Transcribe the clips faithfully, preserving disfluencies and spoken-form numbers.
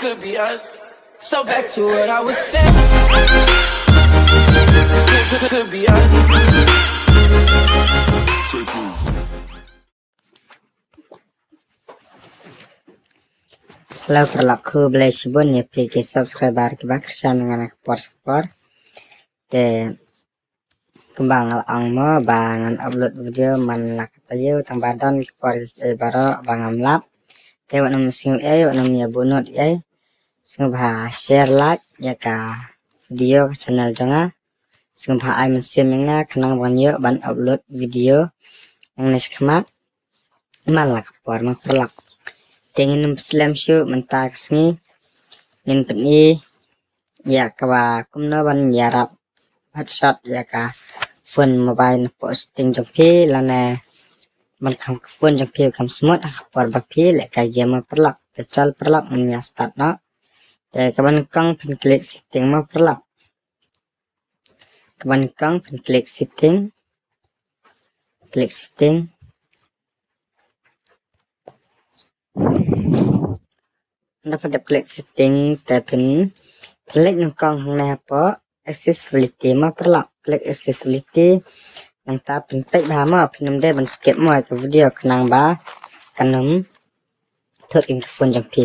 Could be us. So back to what I was saying. Could, could, could be us. Hello, paralok, khublei shibun ïa phi ki subscriber kiba kyrshan ïa nga na ka por sha ka por. Te kumba nga la ong mo ba ngan upload video man la ka taïew tang ba don ki por kiei baroh ba ngam lap. Te wat nym sngew ei, wat nym ïa bunut ei. Sngewbha share, like ïa ka video, ka channel jong nga. Sngewbha ai mynsiem ïa nga khnang ban ïoh ban upload video nangne shakhmat man la ka por mo paralok. Te ngin ym slem shuh mynta ka sngi, ngin pyni ïa kaba kumno ban ïarap headshot ïa ka phone mobile napoh setting jong phi lane ban kham ka phone jong phi kam smooth ha ka por ba phi leh ka game mo paralok. Te chol paralok ngin ïa start noh. Te kaba nyngkong phin click setting mo paralok. Kaba nyngkong phin click setting. Click setting. Ynda phi dep click setting te phin, phin leit nyngkong hangne hapoh accessibility mo paralok. Click accessibility. Nangta phin peit bha mo, phin ym dei ban skip mo ïa ka video khnang ba kan ym thut ïa ka phone jong phi.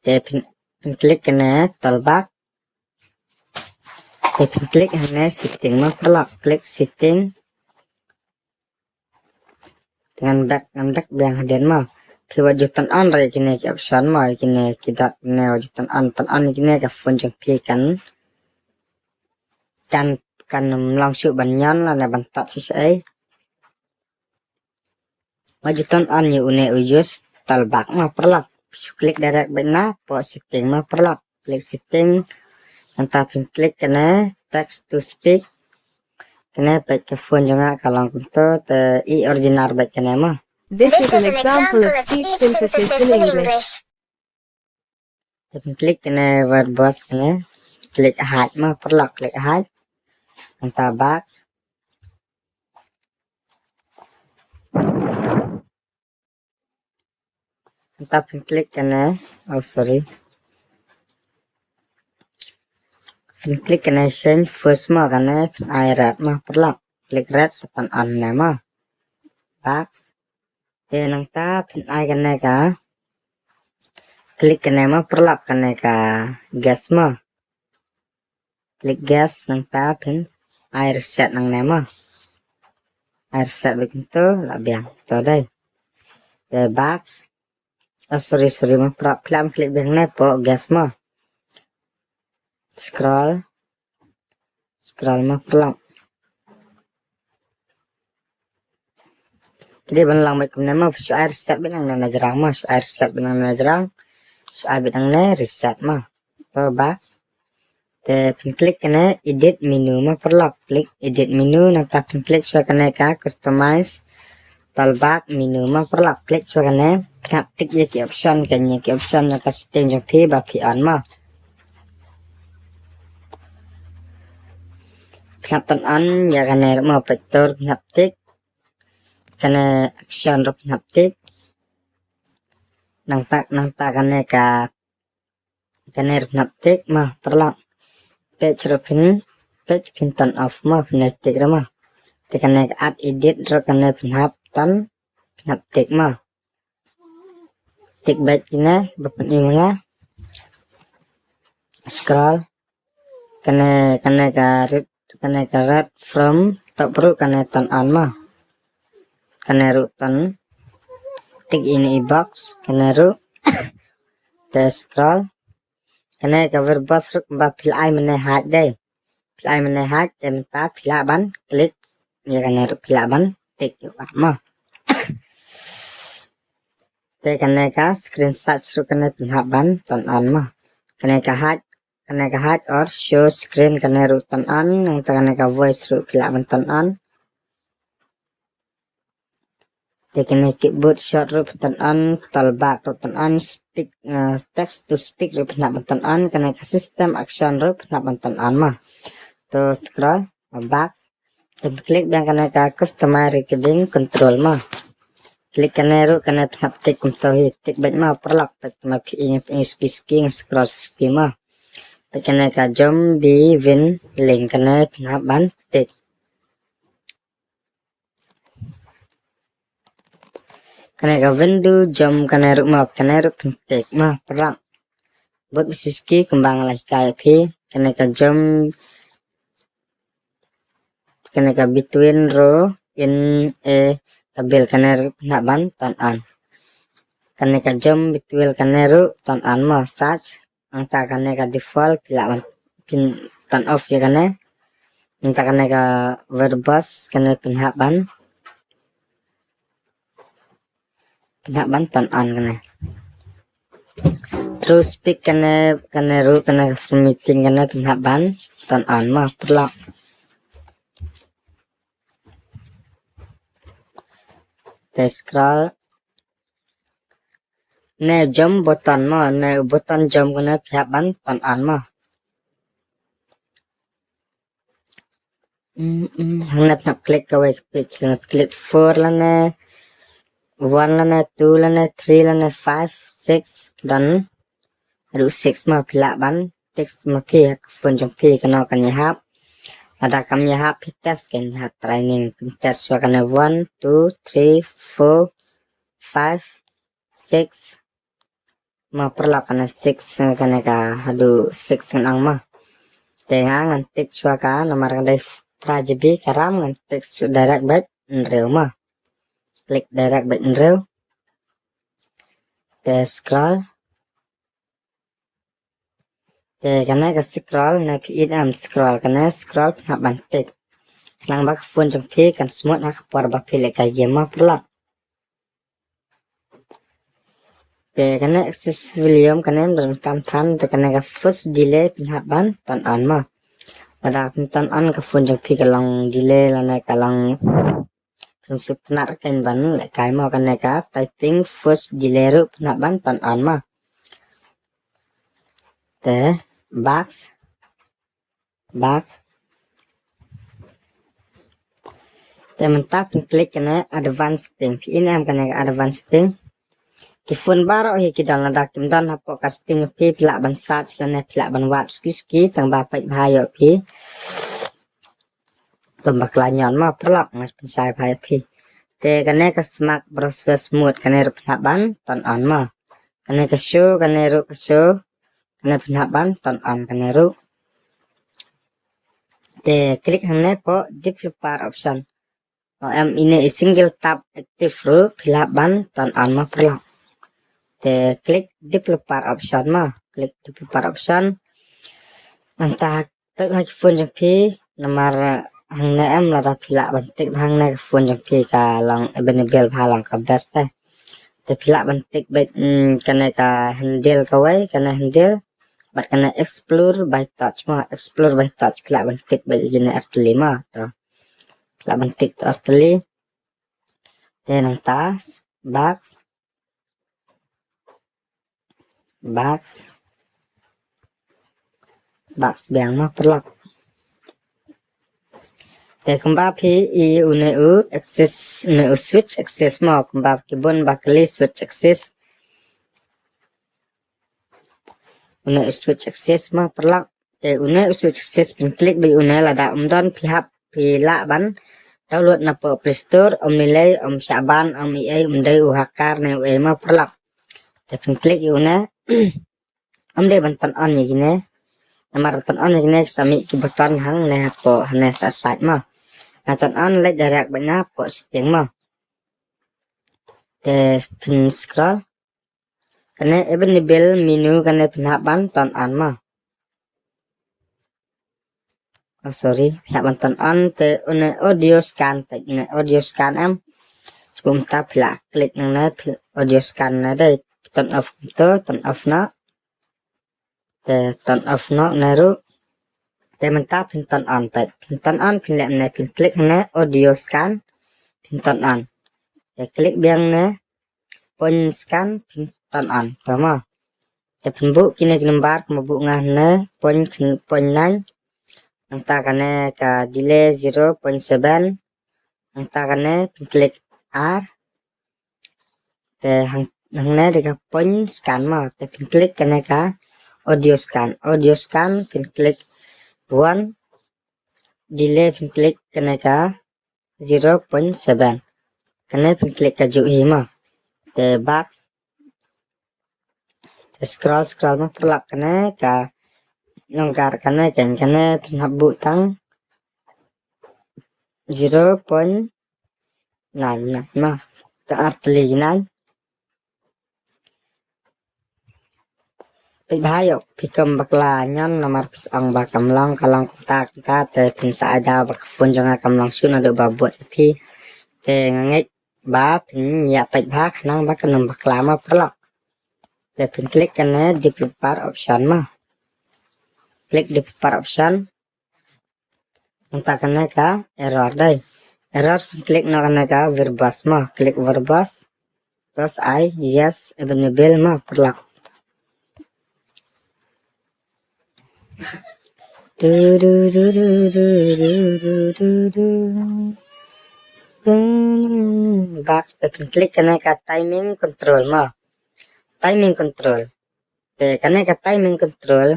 Te phin, phin click kane talk back. Te phin click hangne setting mo paralok, click setting. Te ngan back, ngan back biang hadien mo. Phi wat ju turn on ruh ïa kine ki option mo, ïa kine ki dot ne wat ju turn on, turn on ïa kine ka phone jong phi kan, kan, kan ym long shuh ban ñion lane ban tad shisha ei. Wat ju turn on ïa une u use talk back mo paralok. Shu click direct beit napoh setting mo paralok. Click setting. Nangta phin click kane text to speech. Kane peit ka phone jong nga ka long kumto, te i original beit kane mo. This is an example of speech synthesis in English. Te phin click kane verbose kane. Click hide mo paralok, click hide. Nangta back. Nangta phin click kane, oh sorry. Phin click kane change voice mo kane, phin ai red mo paralok. Click red sa turn on ne mo. Back. Te nangta phin ai kane ka, click kane mo paralok, kane ka guest mo. Click guest, nangta phin ai reset nangne mo. Ai reset beit kumto, lah biang. To dei. Te back. Oh sorry, sorry mo paralok, phi lah ban click biang napoh guest mo. Scroll. Scroll mo paralok. Ki dei ban long beit kumne mo, shu ai reset beit nangne na jrang mo, shu ai reset beit nangne na jrang. Shu ai beit nangne reset mo. To back. Te phin click kane edit menu mo paralok. Click edit menu, nangta phin click shuwa kane ka customize talk back menu mo paralok. Click shuwa kane, phin hap tick ïa ki option, kane ki option na ka setting jong phi ba phi on mo. Phin hap turn on ïa kane ruh mo, peit to ruh phin hap tick. Kane action ruh phin hap tick. Nangta, nangta kane ka, kane ruh phin hap tick mo paralok. Page ruh phin, page phin turn off mo, phin tick ruh mo. Te kane ka add edit ruh kane phin hap turn, phin hap tick mo. Tick beit kine ba pyni ma nga. Scroll. Kane, kane ka red, kane ka red from top ruh kane turn on mo. Kane ruh turn. Tick ïa ine i box, kane ruh. Te scroll. Kane ka verbose ruh ba phi lah ai mynne hide dei. Phi lah ai mynne hide, te mynta phi lah ban click ïa kane ruh, phi lah ban tick ïa u mo. Te kane ka screenshot ruh kane phin hap ban turn on mo. Kane ka hide, kane ka hide or show screen kane ruh turn on, nangta kane ka voice ruh phi lah ban turn on. Te kane keyboard short ruh phin turn on, talk back ruh turn on, speak, uh, text to speech ruh phin hap ban turn on, kane ka system action ruh phin hap ban turn on mo. To scroll back. Em click biang kane ka customize recording control mo. Klik kane ruh, kane phin hap tik kumto hi, tik beit mo paralok, bad ma phi ing, phi ing suki suki, nga scroll suki mo. Bad kane ka Jom Bi Win Link kane phin hap ban tik. Kane ka Win Du Jom kane ruh mo, kane ruh phin tik mo paralok. Bad suki suki kumba nga la hikai phi, kane ka Jom, kane ka Between Row in a Table kane ruh phin hap ban turn on. Kane ka Jom Between kane ruh turn on mo, search. Nangta kane ka default phi lah ban, phin turn off ïa kane. Nangta kane ka Verbose kane phin hap ban, phin hap ban turn on kane. TrueSpeak kane, kane ruh kane ka formatting kane phin hap ban turn on mo paralok. Te scroll. Ne Jom button mo, ne button Jom kane phi hap ban turn on mo. Mm, mm, hangne phin hap click kawei ka page, lane phi click four lane one lane two lane three lane five, six, done. Haduh six mo phi lah ban tik ma phi ha ka phone jong phi, kano kan ïahap. Lada kam ïahap phi test, kan ïahap training, phin test shuwa kane one, two, three, four, five, six. Mo paralok kane six, kane ka haduh six ngan ong mo. Te nga ngan tik shuwa ka namar ka dei phra GB ka RAM, ngan tik shuwa direct beit hynriew mo. Click direct beit hynriew. Te scroll. Te kane ka scroll, ne phi ïohi em scroll, kane scroll phin hap ban tik. Khnang ba ka phone jong phi kan smooth ha ka por ba phi lehkai game mo paralok. Te kane access volume kane ym donkam than, te kane ka force delay phin hap ban turn on mo. Lada phim turn on ka phone jong phi ka long delay lane ka long phim sngewtynnat kein ban lehkai mo. Kane ka typing force delay ruh phin hap ban turn on mo. Te back, back. Te mynta phin click kane advanced setting. Phi ïohi em kane ka advanced setting. Ki phone baroh hi ki don, lada kim don hapoh ka setting phi, phi lah ban search lane phi lah ban wad suki suki tang ba peit bha ïoh phi. Kumba ka la ñion mo paralok, nga pynshai bha ïa phi. Te kane ka smart browser mode kane ruh phin hap ban turn on mo. Kane ka show, kane ruh ka show, kane phin hap ban turn on kane ruh. Te click hangne hapoh developer option. O em ine i single tap active ruh phi lah ban turn on mo paralok. Te click developer option mo, click developer option. Nangta peit ha ki phone jong phi, namar hangne em lada phi lah ban tik bha hangne ka phone jong phi ka long available bha, long ka best te. Te phi lah ban tik beit, mm, kane ka handle kawei, kane handle. Bad kane explore by touch mo, explore by touch phi lah ban tik beit ïa kine artylli mo. To. Phi lah ban tik to artylli. Te nangta back. Back. Back biang mo paralok. Te kumba phi ïohi une u access, une u switch access mo, kumba ki bun ba kylli switch access. Une u switch access mo paralok. Te une u switch access phin click beit une, lada ym don phi hap, phi lah ban download na poh Play Store, ym lei lei, ym shah ban, ym ei ei, ym dei u hacker ne u ei mo paralok. Te phin click ïa une. Ym dei ban turn on ïa kine. Namar turn on ïa kine sa mih ki button hangne hapoh hangne sha side mo. Nga turn on leit direct beit na poh setting mo. Te phin scroll. Kane available menu kane phin hap ban turn on mo. Oh, sorry, phi hap ban turn on te une audio scan, peit une audio scan em. Shu mynta phi lah click nangne, phi audio scan na dei, turn off kumto, turn off noh. Te turn off noh ne ruh. Te mynta phin turn on, peit phin turn on, phin leh ne, phin click ne audio scan, phin turn on. Te click biang ne point scan, phin turn on. To mo. Te phin buh kine ki number kumba buh nga ne, point, point nine. Nangta kane ka delay zero point seven. Nangta kane phin click ar. Te hang hangne da ka point scan mo, te phin click kane ka audio scan, audio scan phin click one, delay phin click kane ka zero point seven. Kane phin click ka juh hi mo. Te back, te scroll scroll mo paralok, kane ka nongkar kane ka kane phin hap buh tang zero point nine nine mo. Te artylli nine. Peit bha ïoh phi kum bakla ñion namar phi sa ong ba kam long, ka long kumta kumta, te phin sa ai daw ba ka phone jong nga kam long shuh naduh ba bud ïa phi. Te nga ngeit ba phin ïa peit bha khnang ba kan ym bakla mo paralok. Te phin click kane developer option mo. Click developer option. Nangta kane ka error dei. Error, click noh kane ka verbose mo. Click verbose. Tos ai yes available mo paralok. Du, du, du. Back, te phin click kane ka timing control mo. Timing control. Te kane ka timing control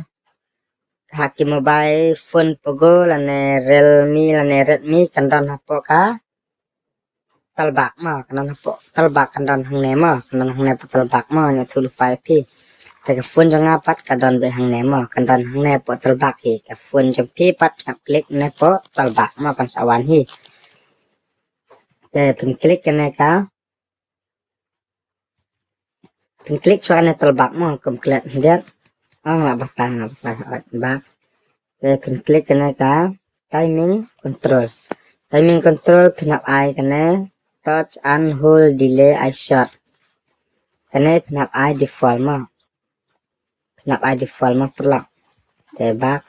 ha ki mobile phone Poco lane Realme lane Redmi kan don hapoh ka talbak mo, kan don hapoh talbak, kan don hangne mo, kan don hangne hapoh talbak mo, nga ïathuh lypa ïa phi. Te ka phone jong nga pat ka don beit hangne mo, kan don hangne hapoh talbak hi. Ka phone jong phi pat phin hap click ne hapoh talbak mo, kan sa wan hi. Te phin click kane ka Phin click shuwa ne talbak mo, kum klet hyndiat. Ong la bata, la bata, la bata back. Te phin click kane ka timing control. Timing control phin hap ai kane touch and hold delay ai short. Kane phin hap ai default mo. Phin hap ai default mo paralok. Te back.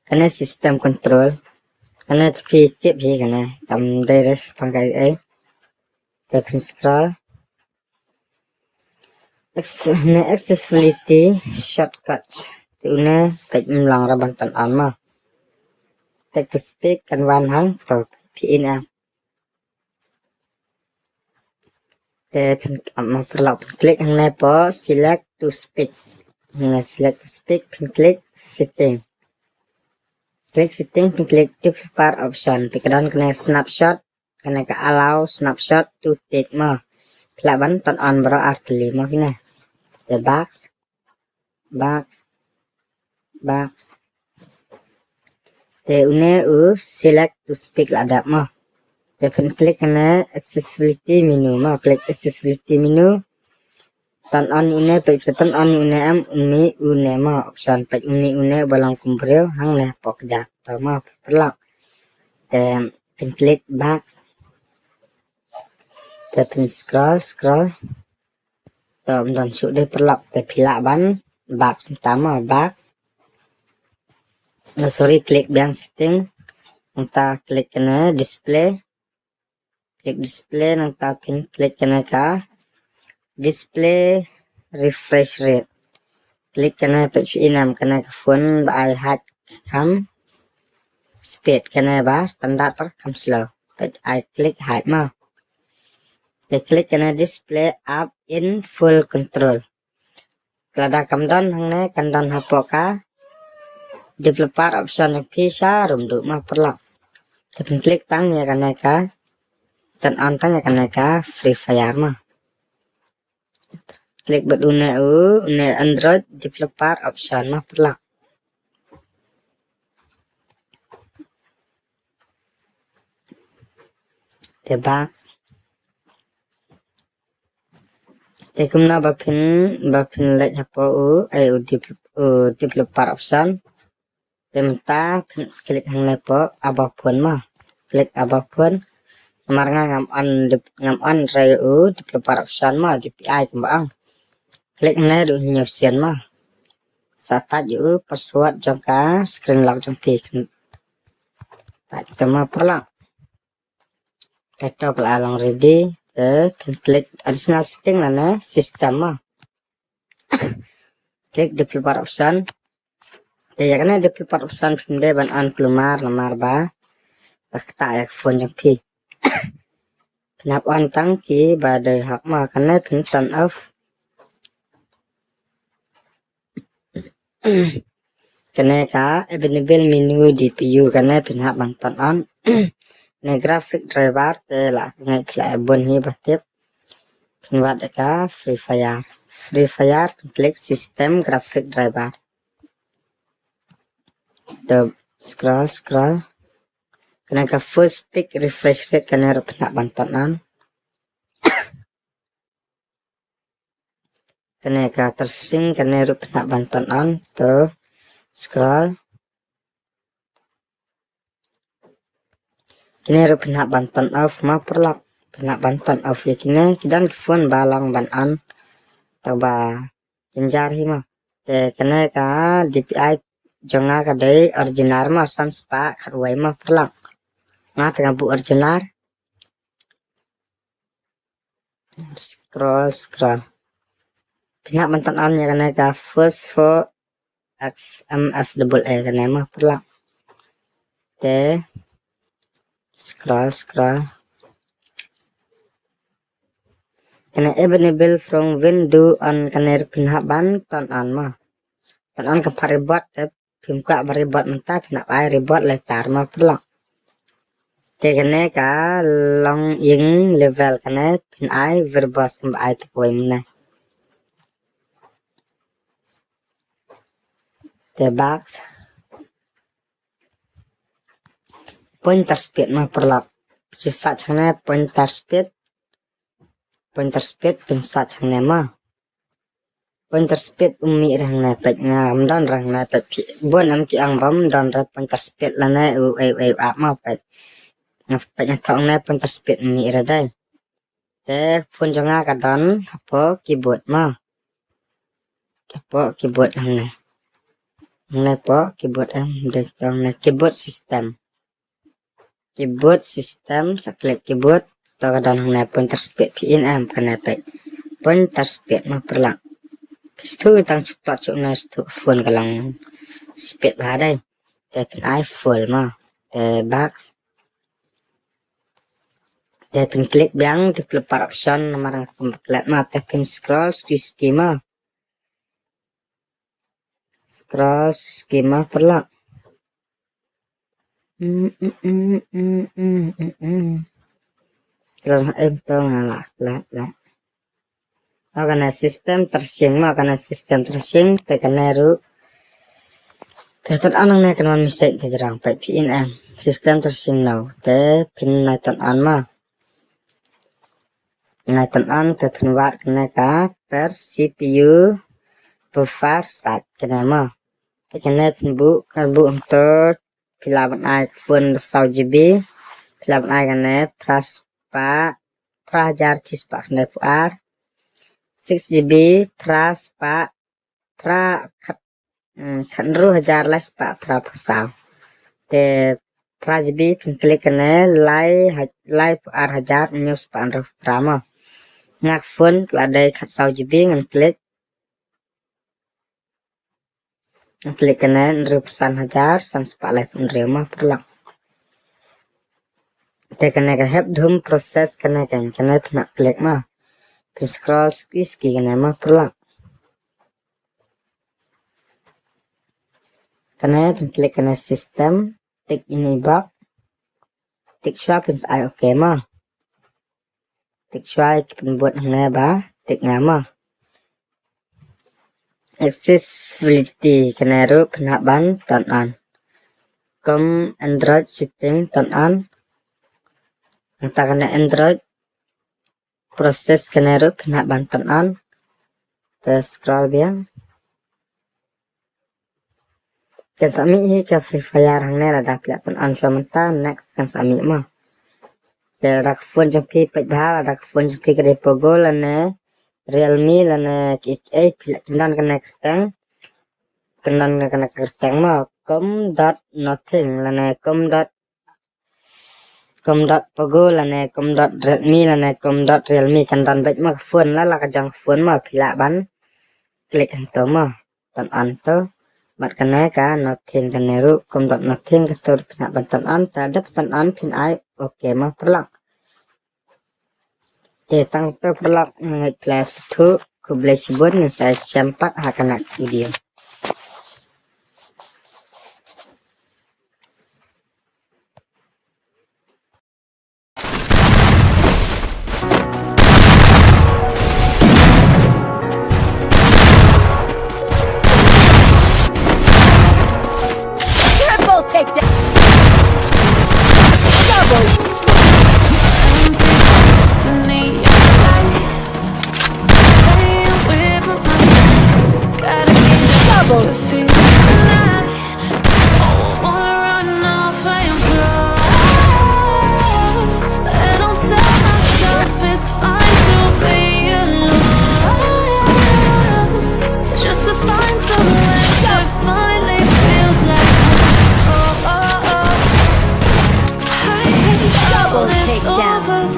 Kane system control. Kane te phi tip hi kane. Kam dei res pang kai ai. Te phin scroll. Acce-, ne accessibility shortcut. Te une peit ym long ra ban turn on mo. Text to speech kan wan hangto, phi in em. Te phin, am, paralok phin click hangne hapoh select to speech. Hangne select to speech phin click setting. Click setting phin click developer option. Te ka don kane snapshot, kane ka allow snapshot to take mo. Phi lah ban turn on baroh artylli mo kine. Te back, back, back. Te une u select to speech la dep mo. Te phin click kane accessibility menu mo. Click accessibility menu. Turn on une, peit phi turn on une em, une, une mo option, peit une, une ba long kum briew hangne hapoh kjat to mo paralok. Te phin click back. Te phin scroll, scroll. To ym don shuh dei paralok, te phi lah ban back mynta mo, back. Oh, sorry, click biang setting. Mynta click kane display. Click display, nangta phin click kane ka display refresh rate. Click kane, peit phi in em, kane ka phone ba ai high kham speed, kane ba standard pat kham slow. Peit ai click high mo. Te click kane display app in full control. Lada kam don hangne, kan don hapoh ka developer option jong phi sha rum duh mo paralok. Te phin click tang ïa kane ka, turn on tang ïa kane ka Free Fire mo. Click bad une u, une Android developer option mo paralok. Te back. Te kumno ba phin, ba phin leit hapoh u, ai u dev-, u developer option. Te mynta phin click hangne hapoh about phone mo. Click about phone. Namar nga ngam on dep-, ngam on re u developer option mo, D P I kumba ong. Click hangne, duh hynñiew sien mo. Sa type ïa u password jong ka screen lock jong phi. Type te mo paralok. Te to ka la long ready, te phin click additional setting lane system mo. Click developer option. Te ïa kane developer option phim dei ban on kulmar namar ba ka ktah ïa ka phone jong phi. Phin hap on tang ki ba dei hok ma. Kane phin turn off. Kane ka available menu D P U kane phin hap ban turn on. Ne graphic driver te la ngai phi la bun hi ba tip. Phin wad ka Free Fire. Free Fire phin click system graphic driver. To scroll scroll. Kane ka first peak refresh rate kane ruh phin hap ban turn on. Kane ka tersing kane ruh phin hap ban turn on. To scroll. Kine ruh phin hap ban turn off ma paralok. Phin hap ban turn off ïa kine, ki don ki phone ba long ban on. To ba jynjar hi ma. Te kane ka D P I jong nga ka dei original ma, san spah khatwei ma paralok. Nga te nga buh original. Scroll scroll. Phin hap ban turn on ïa kane ka first four X M S double A kane ma paralok. Te scroll scroll. Kane available from window on kane ruh phin hap ban turn on ma. Turn on ka phar reboot te phim kwah ba reboot mynta phin hap ai reboot later ma paralok. Te kane ka long ïing level kane phin ai verbose kumba ai te kawei mynne. Te back. Pointer speed ma paralok. Phi search hangne pointer speed. Pointer speed phin search hangne ma. Pointer speed um mih re hangne peit, ngam don re hangne peit, phi bun em ki ong bym don re pointer speed lane u ei u ei u ap ma peit. Nga peit nga thoh hangne pointer speed um mih re dei. Te phone jong nga ka don hapoh keyboard ma. Hapoh keyboard hangne. Hangne hapoh keyboard em dei tong ne keyboard system. Keyboard system, sa click keyboard. To ka don hangne pointer speed phi in em kane peit. Pointer speed ma paralok. Phi shu tang shu tot shu ne shu phone ka long speed bha dei. Te phin ai full ma. Te back. Te phin click biang developer option namar nga kum klet ma, te phin scroll suki suki ma. Scroll suki ma paralok. Mm, mm, mm, mm, mm, mm, mm. Scroll em to nga la klet la. Oh, kane system tersing ma, kane system tersing te kane ruh. Phi turn on hangne kan wan message te jrang peit phi in em. System tersing no te phin nai turn on ma. Nai turn on te phin wad kane ka per C P U buffer sat kane ma. Te kane phin buh ka buh em to phi lah ban ai ka phone ba saw G B. Phi lah ban ai kane phra spah, phra hajar chi spah khyndai phew ar. Six G B phra spah, phra khat, mm, khat hynriew hajar lai spah phra phew saw. Te phra G B phin click kane lai ha-, lai phew ar hajar hynñiew spah hynriew phew phra ma. Nga ka phone ka la dei khat saw G B ngan click. Click kane hynriew phew san hajar san spah lai phew hynriew ma paralok. Te kane ka hep dhum process kane ka, kane phin hap click ma. Phin scroll suki suki kane ma paralok. Kane phin click kane system, tick ine i box. Tick shuwa phin sa ai okay ma. Tick shuwa ki pynbud hangne ba tick nga ma. Accessibility kane ruh phin hap ban turn on. Kum Android setting turn on. Nangta kane Android process kane ruh phin hap ban turn on. Te scroll biang. Kan sa mih hi ka Free Fire hangne lada phi la turn on shuwa mynta, next kan sa mih ma. Te lada ka phone jong phi peit bha, lada ka phone jong phi ka dei Poco lane Realme lane kiei kiei, phi la kyndon kane ka kyrteng. Kyndon kane ka kyrteng ma, kum dot nothing lane kum dot, kum dot Poco lane kum dot Redmi lane kum dot Realme, kyndon beit ma ka phone, la la ka jong ka phone ma, phi lah ban click hangto ma. Turn on to. Bad kane ka nothing kane ruh kum dot nothing, kato ruh phin hap ban turn on, te lada phi turn on phin ai okay ma paralok. Te tang to paralok, nga ngeit phi la sngewthuh. Khublei shibun, ngin sa ïashem pat ha ka next video. Triple takedown. Double. Double. Double takedown.